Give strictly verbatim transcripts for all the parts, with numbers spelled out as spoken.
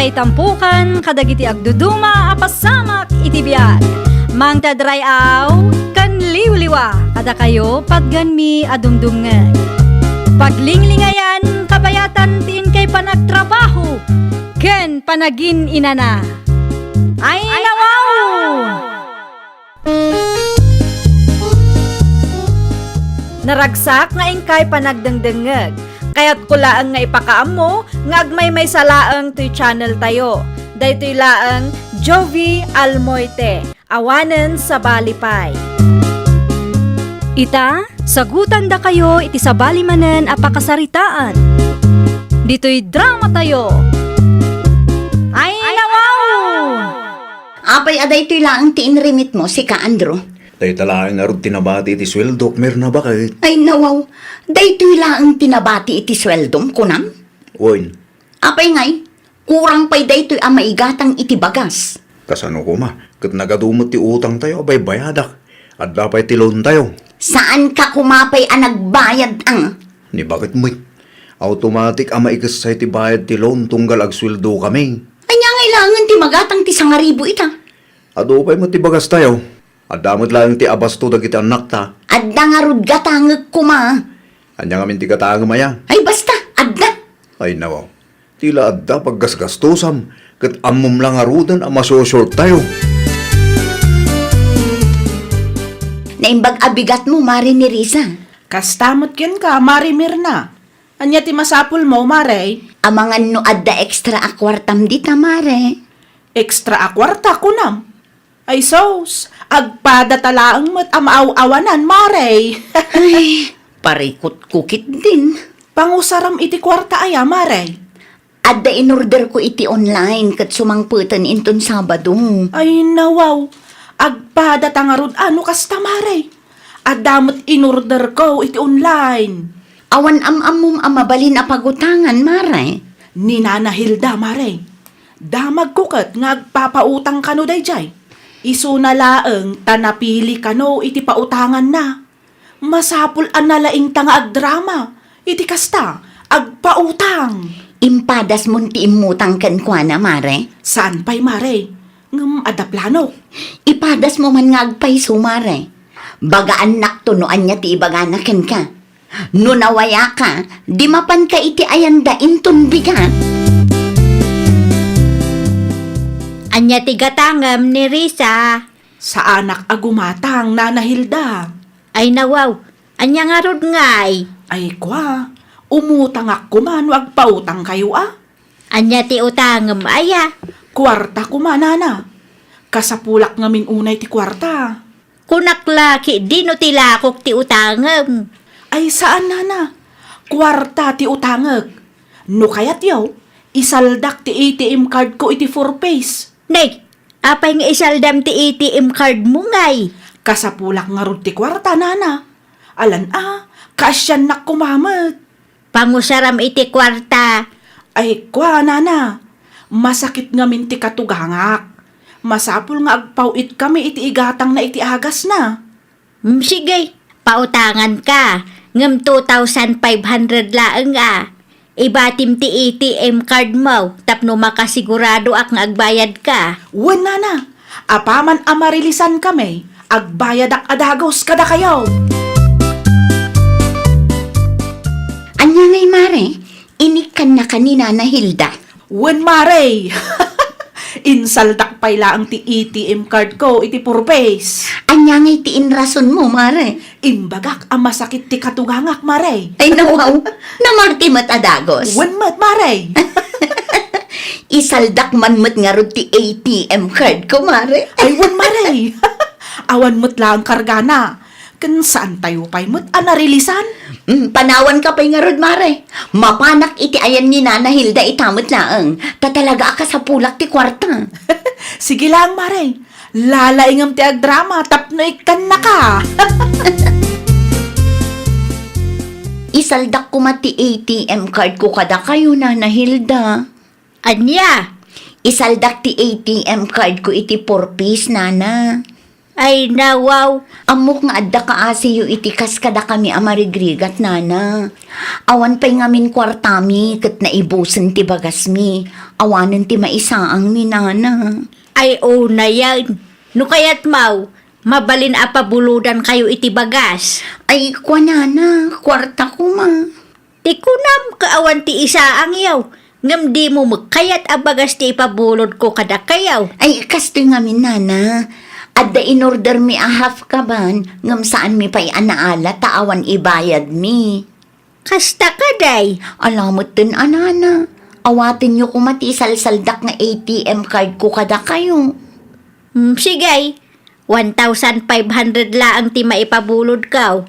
Itampukan kadagiti agduduma a pasamak iti biag. Mangted ray-aw ken liwliwa kadakayo patgenmi a dumdumngeg. Paglinglingayan kabayatan ti inkay panagtrabaho ken panagin-inana. Ay, nawaw! Naragsak nga inkay panagdengdengngeg. Kayatko laeng nga ipakaammo nga agmaymaysa laeng toy channel tayo. Daytoy laeng Jovie Almoite, awanen sabali pay. Ita, sagutandakayo iti sabali manen a pakasaritaan. Ditoy drama tayo. Ay, nawaw! Apay a daytoy laeng ti inrimitmo, sika, Andrew? Dayta laeng ngarud ti nabati iti sueldok, Mirna, baket. Ay, nawaw. Daytoy laeng ti nabati iti sueldom, kunam? Wen. Apay ngay, kurang pay daytoy a maigatang iti bagas. Kasano koma? Ket nagadu met ti utangtayo a baybayadak. Adda pay ti loantayo. Saanka koma pay a nagbayad, a? Ni baket met. Automatic a maikessay ti bayad ti loan tunggal agsueldokami. Ania ngay laengen ti magatang ti sangaribu ita? Adu pay met ti bagastayo. Adda met laeng ti abasto dagiti annakta. Adda ngarud gatangek koma. Ania ngamin ti gatangem aya? Ay, basta, adda. Ay, nawaw. Ti la adda paggasgastosam, ket ammom la ngaruden a maso-short tayo. Naimbag a bigatmo, Mare Nerissa. Kasta met kenka, Mare Mirna. Ania ti masapulmo, Mare? Amangan no adda extra a kuartam dita, Mare. Extra a kuarta, kunam? Ay sus, agpadata laeng met a maaw-awanan, Mare. Ay, parikutko ketdin. Pangusaram iti kuarta aya, Mare? Adda inorderko iti online ket sumangpeten inton Sabado. Ay, nawaw. Agpadata ngarud a no kasta, Mare. Adda met inorderko iti online. Awan am-ammom a mabalin a pagutangan, Mare? Ni Nana Hilda, Mare. Damagko ket nga agpapautang kano daydiay. Isuna laeng ta napili kano iti pautanganna. Masapul a nalaingta nga agdrama iti kasta, agpautang. Impadasmon ti immutang kenkuana, Mare? Saan pay, Mare. Ngem adda planok. Ipadasmo man nga agpayso, Mare. Bagaannakto no ania ti ibagana kenka. No nawayaka, di mapanka iti ayanda inton bigat. Ania ti gatangem, Nerissa? Saanak a gumatang, Nana Hilda. Ay, nawaw, ania ngarud ngay? Ay, kua, umutangak koma no agpautangkayo a. Ania ti utangem aya? Kuarta koma, Nana. Kasapulak ngamin unay ti kuarta. Kunak la, ketdi no ti lakok ti utangem. Ay, saan, Nana. Kuarta ti utangek. No kayatyo, isaldak ti A T M card ko iti Four Ps. Nay, apay nga isaldam ti A T M card mo ngay? Kasapulak ngarud ti kuarta, Nana. Alan a, kaasiannak koma met. Pangusaram iti kuarta. Ay, kua, Nana. Masakit ngamin ti katugangak. Masapul nga agpaw-itkami iti igatangna iti agasna. Mm, sige, pautanganka. Ngem two thousand five hundred laeng a. Ibatim ti A T M card mo tapno makasiguradoak nga agbayadka. Wen, Nana. Apaman a marilisankami, agbayadak a dagus kadakayo. Ania ngay, Mare? Inikkannaka ni Nana Hilda? Wen, Mare. Insaldak pay laeng ti A T M card ko iti Four Ps. Ania ngay ti inrasonmo, Mare? Imbagak a masakit ti katugangak, Mare. Ay, nawaw. Namati met a dagus. Wen met, Mare. Isaldak man met ngarud ti A T M card ko, Mare. Ay, wen, Mare. Awan met laeng kargana. Ken saantayo pay met a narilisan? Mm, panawanka pay ngarud, Mare. Mapanak iti ayan ni Nana Hilda ita met laeng. Ta talaga a kasapulak ti kuarta. Sige laeng, Mare. Lalaingem ti agdrama tapno ikkannaka. Isaldak koma ti A T M card ko kadakayo, Nana Hilda. Ania? Isaldak ti A T M card ko iti Four Ps, Nana. Ay, nawaw. Ammok nga adda kaasiyo iti kas kadakami a marigrigat, nana. Awan pay ngamin kuartami ket naibusen ti bagasmi. Awanen ti maisaangmi, nana. Ay, unayen. No kayatmo, mabalin a pabulodankayo iti bagas. Ay, kua, nana, kuarta koma. Ti kunam, kaawan ti isaangyo, ngem dimo met kayat a bagas ti ipabulodko kadakayo. Ay, kastoy ngamin, nana. Adda inordermi a half kaban, ngem saanmi pay a naala ta awan ibayadmi. Kasta kadi? Ala metten a, nana. Awatenyo koma ti isalsaldak nga A T M cardko kadakayo. Hmm, sige. One thousand five hundred laeng ti maipabulodko.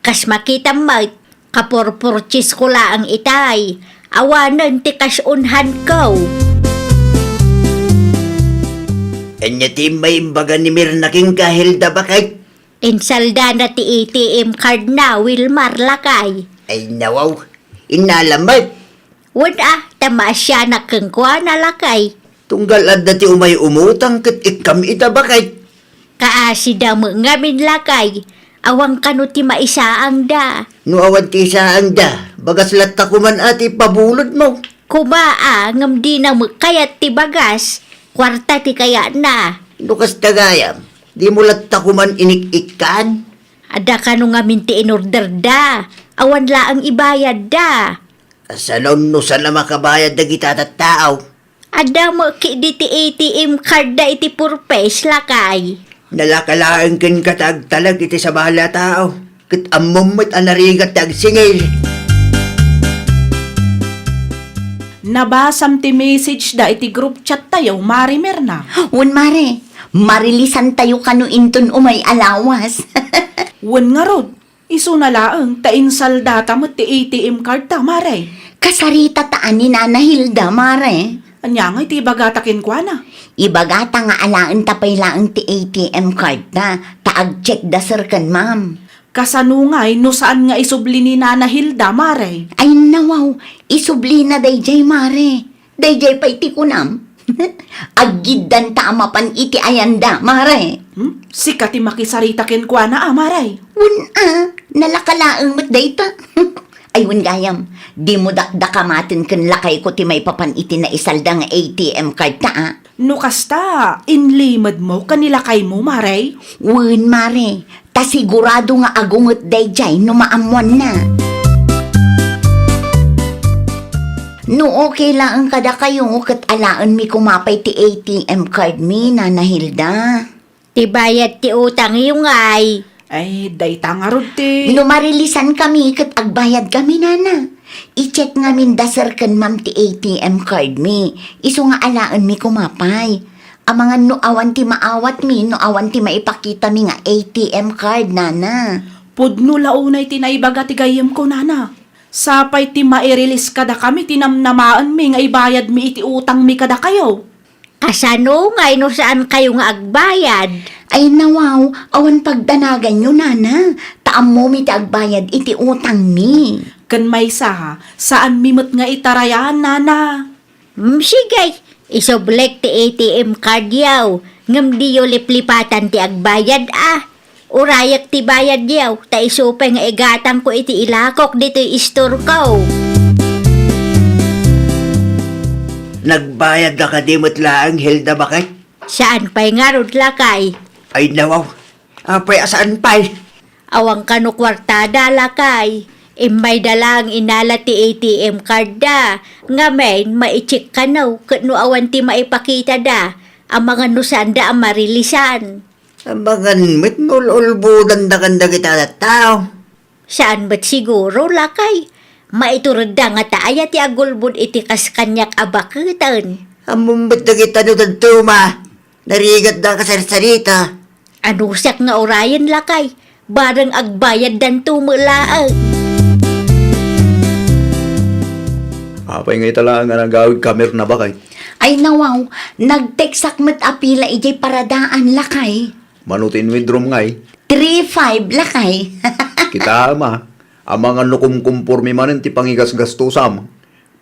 Kas makitam met, kapurpurchis ko laeng itay. Awanen ti kas unhanko. Ania ti imbaga ni Mirna kenka, Hilda, baket? Insaldana ti A T M cardna, Wilmar, lakay. Ay, nawaw. Innala met. Wen a, ta maasianak kenkuana, lakay. Tunggal adda ti umay umutang ket ikkam ida, baket. Kaasida met ngamin, lakay. Awan kano ti maisaangda. No awan ti isaangda, bagas latta koman a ti ipabulodmo. Koma a, ngem dina met kayat ti bagas. Kuarta ti kayatna. No kasta gayam, dimo latta koman inik-ikkan? Adda kano ngamin ti inorderda. Awan laeng ibayadda. Kasano no saan a makabayad dagiti tattao? Adda met ketdi ti A T M cardda iti purpose, lakay. Nalaka laeng kenka ta agtalek iti sabali a tao, ket ammom met a narigat ti agsingil. Nabasam ti message da iti group chat tayo, Mare Mirna. Wen, Mare, marilisantayo kano inton umay a lawas. Wen ngarud, isuna laeng ta insaldata met ti A T M card ta, Mare. Kasarita ta a ni Nana Hilda, Mare. Ania ngay ti ibagata kenkuana? Ibagata nga alaenta pay laeng ti A T M card ta, ta agcheck da sir ken ma'am. Kasano ngay no saan nga isubli ni Nana Hilda, Mare? Ay, nawaw, isublina dayjay, Mare. Dayjay pay ti kunam. Aggiddanta a mapan iti ayanda, Mare. Hmm? Sika ti makisarita kenkuana a, Mare? Wen a, nalaka laeng met dayta. Ay, wen gayam, dimo dakdakamaten ken lakayko ti maipapan iti naisalda nga A T M card ta a. No kasta, inlimedmo ken ni lakaymo, Mare? Wen, Mare. Ta sigurado nga agunget dayjay no maammoanna. No okay laeng kadakayo, ket alaenmi koma pay ti A T M card mi, Nana Hilda. Ti bayad ti utangyo ngay. Ay, dayta ngarud ti. No marilisan kami ket agbayad kami, Nana. I-check ngamin da sir ken ma'am ti A T M card mi. Isu nga alaenmi koma pay. Amangan no awan ti maawatmi, no awan ti maipakitami nga A T M card, Nana. Pudno la unay ti naibaga ti gayyemko, Nana. Sapay ti mairilis kadakami ti namnamaenmi nga ibayadmi iti utangmi kadakayo. Kasano ngay no saankayo nga agbayad? Ay, nawaw, awan pagdanaganyo, Nana. Ta ammomi ti agbayad iti utangmi. Ken maysa, saanmi met nga itarayaan, Nana. Hmm, sige, isublek ti A T M card yaw, ngem diyo liplipatan ti agbayad a. Urayek ti bayad yaw, ta isu pay nga igatangko iti ilakok ditoy istorko. Nagbayad da kadi met laeng, Hilda, baket? Saan pay ngarud, lakay? Ay, nawaw. Apay a saan pay? Awan kano kuartada, lakay. Immayda laeng inala ti A T M card da. Ngamin, maicheck kano, ket no awan ti maipakita da, amangan no saanda a marilisan. Amangan met no ululbodanda kan dagiti tattao. Saan met siguro, lakay. Maituredda nga ta aya ti agulbod iti kas kaniak a baketen. Ammom met dagita no dadduma. Narigatda a kasarsarita. Anusak nga urayen, lakay. Bareng agbayaddanto met laeng. Apay nga ita laeng a nagawid ka, Mirna, baket? Ay, nawaw. Nagteksak met a pila idiay paradaan, lakay. Mano ti in-withdraw ngay? Three five, lakay. Kitaem a, amangan no kumkumpormi manen ti pangigasgastusam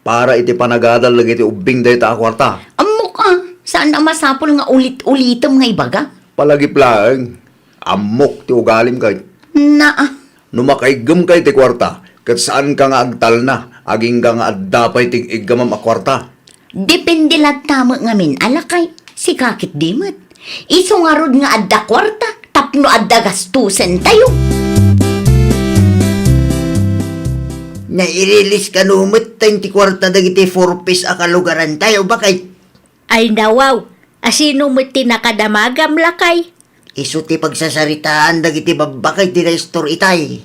para iti panagadal dagiti ubbing dayta a kuarta. Ammok a, saan a masapul nga ulit-ulitem nga ibaga? Palagip laeng, Ammok ti ugalim kay. Naa. No makaiggem kay ti kuarta, ket saanka nga agtalna, agingga nga adda pay ti iggamam a kuarta. Depende latta met ngamin a lakay, sika ket di met. Isu ngarud nga adda kuarta tapno adda gastusen tayo. Nairilis kano met ti kuarta dagiti four Ps a kalugaran tayo, bakay? Ay nawaw, asino met ti nakadamagam, lakay? Isu ti pagsasaritaan dagiti babbakay ti naistor itay.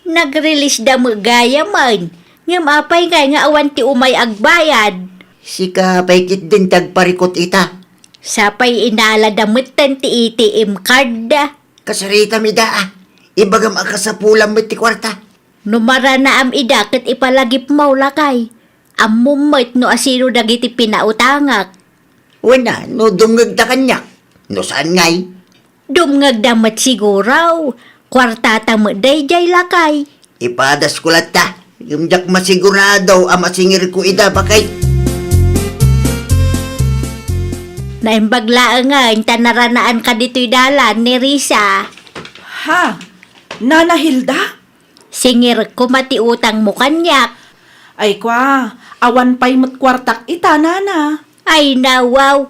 Nagrilisda met gayamen, ngem apay ngay nga awan ti umay agbayad? Sika pay ketdin ti agparikut ita. Sapay inalada metten ti A T M card da. Kasaritam ida, ah. Ibagam a kasapulam met ti kuarta. No maranaam ida ket ipalagipmo, lakay. Ammom met no asino dagiti pinautangak. Wen a, no dumngegda kaniak. No saan ngay? Dumngegda met siguro. Kuartata met daydiay, lakay. Ipadasko latta. Ngem diak masigurado a masingirko ida, bakay. Naimbag laengen ta naranaanka ditoy dalan ni Risa. Ha? Nana Hilda? Singirek koma ti utangmo kaniak. Ay kua, awan pay met kuartak ita, nana. Ay nawaw,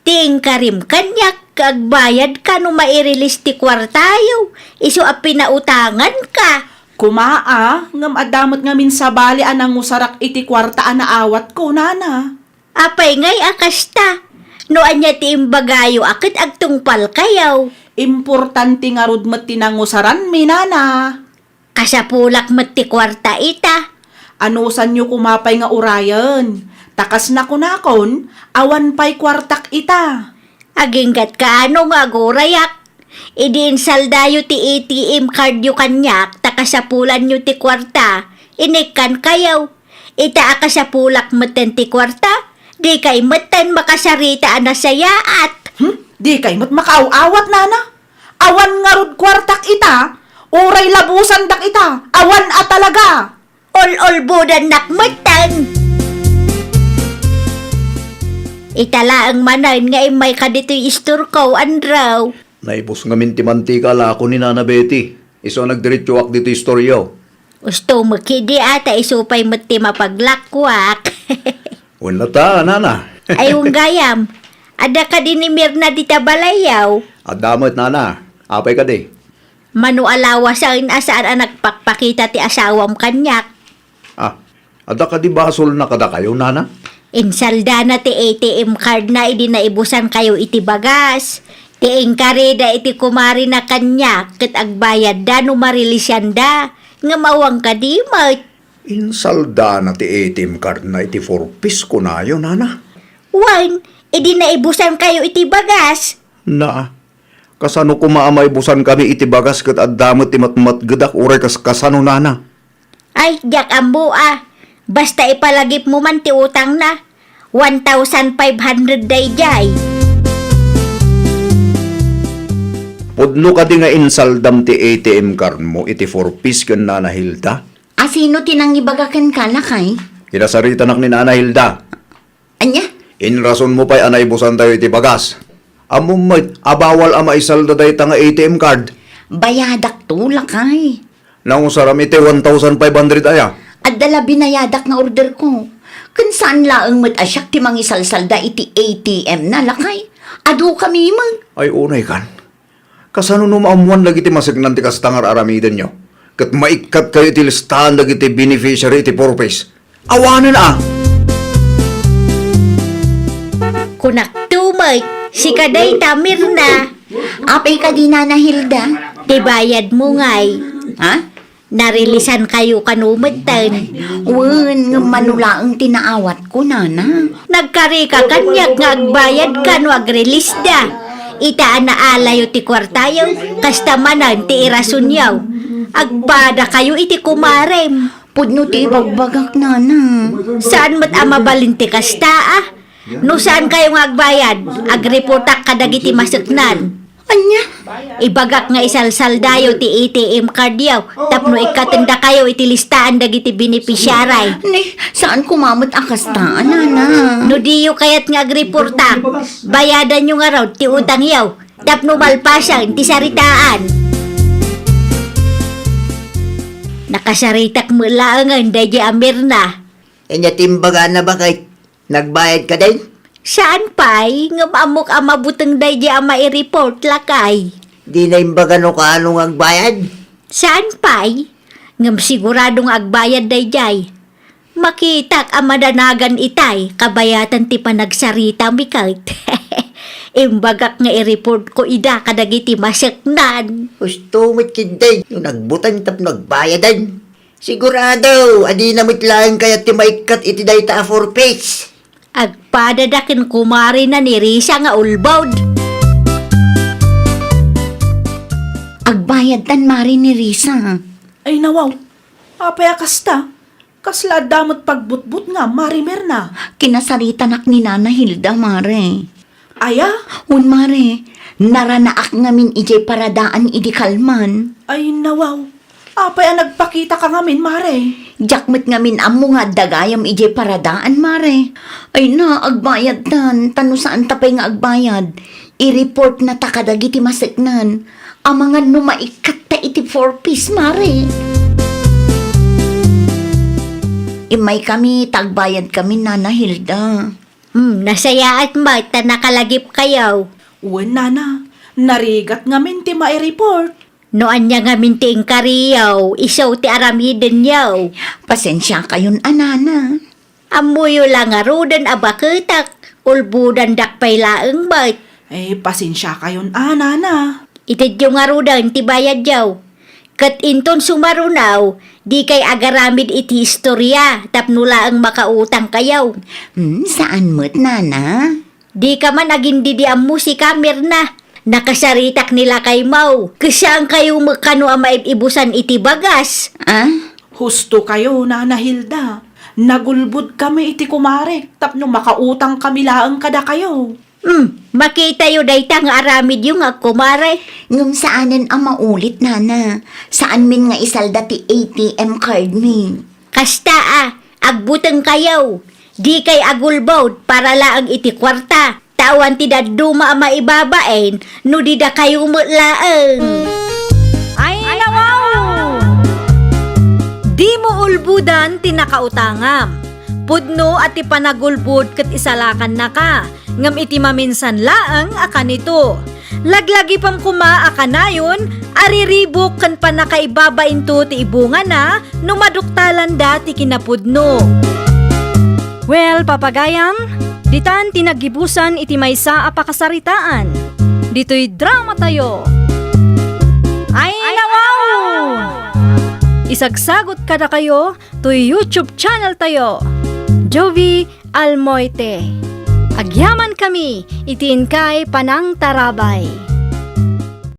ti inkarim kaniak, agbayadka no mairilis ti kuartayo, isu a pinautanganka. Kuma a, ngem adda met ngamin sabali a nangusarak iti kuarta a naawatko, nana. Apay ngay a kasta? No ania ti imbagayo a ket agtungpalkayo? Importante ngarud met ti nangusaranmi, nana. Kasapulak met ti kuarta ita. Anusanyo koma pay nga urayen. Ta kas nakunakon, awan pay kuartak ita. Aginggatka no nga agurayak. Idi insaldayo ti A T M cardyo kaniak ta kasapulanyo ti kuarta, inikkankayo. Ita a kasapulak metten ti kuarta, dikay metten makasarita a nasayaat. Hmm? Dikay met makaaw-awat, nana? Awan ngarud kuartak ita, uray labusandak ita, awan a talaga. Ol-olbudannak metten. Ita laeng manen nga immayka ditoy istorko, Andrew. Naibus ngamin ti mantika a lako ni Nana Betty. Isu a nagdiretsoak ditoy istoryo. Usto met idi a ta isu pay met ti mapaglakkuak. Wen latta, nana. Ay, wen gayam. Adda kadi ni Mirna dita balayyo? Adda met, nana. Apay kadi? Mano a lawasen a saan a nagpakpakita ti asawam kaniak. Ah, adda kadi basolna kadakayo, nana? Insaldana ti A T M cardna idi naibusankayo iti bagas. Ti inkarida iti kumarina kaniak ket agbayadda no marilisianda. Ngem awan kadi met. Insaldana ti A T M cardna iti four Ps kunayo, nana? Wen, idi naibusankayo iti bagas. Naa, kasano koma a maibusankami iti bagas ket adda met ti matmatgedak uray kas-, kasano, nana? Ay, diak ammo a. Basta ipalagipmo man ti utangna. One thousand five hundred daydiay. Pudno kadi nga insaldam ti A T M cardmo iti four Ps ken Nana Hilda? Asino ti nangibaga kenka, lakay? Kinasaritanak ni Nana Hilda. Ania? Inrasonmo pay a naibusantayo iti bagas. Ammom met a bawal a maisalda dayta nga A T M card. Bayadak to, lakay. Nangusaram iti one thousand five hundred aya? Adda la binayadak nga orderko. Ken saan laeng met a siak ti mangisalsalda iti A T M na, lakay. Adu kami met. Ay, unay kan. Kasano no maammoan dagiti maseknan ti kasta nga ar-aramidenyo? Ket maikkatkayo iti listaan dagiti beneficiary iti four Ps. Awanen a! Kunak to met, sika dayta, Mirna. Apay kadi, Nana Hilda? Ti bayadmo ngay. Ha? Narilisankayo kano metten? Wen, ngem mano laeng ti naawatko, nana. Nagkarika kaniak nga agbayadka no agrilisda. Ita a naalayo ti kuartayo, kasta manen ti irasonyo. Agpadakayo iti kumarem. Pudno ti ibagbagak, nana. Saan met a mabalin ti kasta, a? No saankayo nga agbayad, agreportak kadagiti maseknan. Ania? Ibagak nga isalsaldayo ti A T M cardyo tapno ikkatendakayo iti listaan dagiti beneficiary. Ni, saan koma met a kasta, nana? No diyo kayat nga agreportak, bayadanyo ngarud ti utangyo. Tapno malpasen ti saritaan. Nakasaritak met laengen daydiay a Mirna. Ania ti imbagana baket? Nagbayad kadin? Saan pay, ngem ammok a mabuteng daydiay a maireport, lakay. Dina imbaga no kaano nga agbayad? Saan pay, ngem sigurado nga agbayad daydiay. Makitak a madanagan itay, kabayatan ti panagsarita mi ket. Imbagak nga i-report ko ida kadagiti maseknan. Husto met ketdi, no nagbuteng tapno agbayadan. Sigurado, adina met laeng kayat ti maikkat iti dayta a four Ps. Agpadada ken kumarena ni Risa nga ulbod. Agbayadtan, Mare, ni Risa. Ay, nawaw. Apay a kasta? Kasla adda met pagbutbutngam, Mare Mirna? Kinasaritanak ni Nana Hilda, Mare. Aya? Wen, Mare. Naranaak ngamin idiay paradaan idi kalman. Ay, nawaw. Apay a nagpakitaka ngamin, Mare? Diak met ngamin ammo nga adda gayam idiay paradaan, Mare. Ay na, agbayadtan, ta no saanta pay nga agbayad, i-report na ta kadagiti maseknan. Amangan no maikkatta iti four Ps, Mare. Immaykami, ta agbayadkami, Nana Hilda. Hmm, nasayaat met ta nakalagipkayo. Wen, Nana, narigat ngamin ti maireport. No ania ngamin ti inkariyo, isu ti aramidenyo. Pasensiakayon a, Nana. Ammoyo la ngaruden a baketak, ulbodandak pay laeng met. Eh, pasensiakayon a, Nana. Itedyo ngaruden ti bayadyo. Ket inton sumaruno, dikay agaramid iti historia tapno laeng makautangkayo. Hmm, saan met, Nana? Dika man agindidi ammo sika, Mirna. Nakasaritak ni lakaymo. Ket saankayo met kano a maib-ibusan iti bagas? Ah? Hustokayo, Nana Hilda. Nagulbodkami iti kumarek tapno makautangkami laeng kadakayo. Hmm, makitayo dayta nga aramidyo nga agkumare. Ngem saanen a maulit, Nana. Saanmin nga isalda ti A T M card mi. Kasta a, agbutengkayo. Dikay agulbod para laeng iti kuarta. Ta awan ti dadduma a maibabain no di dakayo met laeng. Ay, nawaw! Dimo ulbodan ti nakautangam. Pudno a ti panagulbod ket isalakannaka, ngem iti maminsan laeng a kanito. Laglagipem koma a kanayon a riribuk ken pannakaibabainto ti ibungana no maduktalanda ti kinapudno. Well, papagayam, ditan ti naggibusan iti maysa a pakasaritaan. Ditoy dramatayo. Ay, nawaw! Isagsagot kadakayo toy YouTube channel tayo, Jovie Almoite. Agyamankami iti inkay panangtarabay.